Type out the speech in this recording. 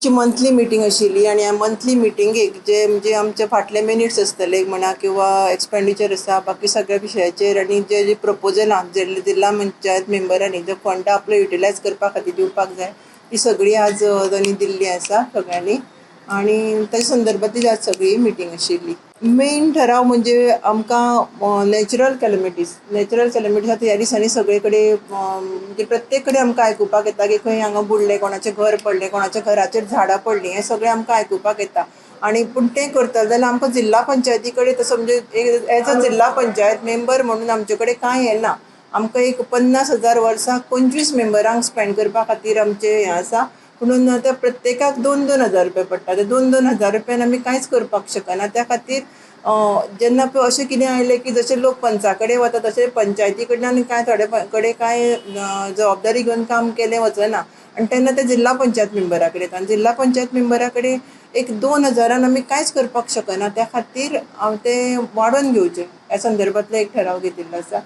आमची monthly meeting आशिल्ली आनी ह्या मंथली मिटिंगेक जे म्हणजे आमचे फाटले मिनिट्स आसतले म्हणा किंवा एक्सपेंडिचर आसा, बाकी सगळ्या विशयाचेर आनी जे जे प्रपोजलां जे जिल्हा पंचायत मेंबरांनी जे फंड आपलो युटिलायज करपा खातीर दिवपाक जाय ती सगळी आज तांणी दिल्ली आसा सगळ्यांनी आनी ताच्या संदर्भांत आज सगळी मिटींग आशिल्ली. मेन ठराव म्हणजे आमकां नॅचरल कॅलमिटीज, नॅचरल कॅलमिटीज आतां ह्या दिसांनी सगळे कडेन म्हणजे प्रत्येक कडेन आमकां आयकुपाक येता की खंय हांगा बुडलें, कोणाचें घर पडलें, कोणाच्या घराचेर झाडां पडलीं, हें सगळें आमकां आयकुपाक येता. आनी पूण तें करतले जाल्यार आमकां जिल्हा पंचायती कडेन तसो म्हणजे एज अ जिल्हा पंचायत मेंबर म्हणून आमचे कडेन कांय येना. आमकां एक 50,000 वर्साक 25 मेंबरांक स्पेंड करपा खातीर आमचें हें आसा, पुणून आतां प्रत्येकाक 2-2 हजार रुपया पडटा. ते 2-2 हजार रुपयान आमी कांयच करपाक शकना. त्या खातीर जेन्ना पळय अशें कितें आयलें की जशें लोक पंचा कडेन वता तशें पंचायती कडल्यान कांय थोडे कडेन कांय जबाबदारी घेवन काम केलें वचना आनी तेन्ना ते जिल्हा पंचायत मेंबरा कडेन येता आनी जिल्हा पंचायत मेंबरा कडेन एक 2 हजारान आमी कांयच करपाक शकना. त्या खातीर हांव तें वाडोवन घेवचें ह्या संदर्भांतलो एक ठराव घेतिल्लो आसा.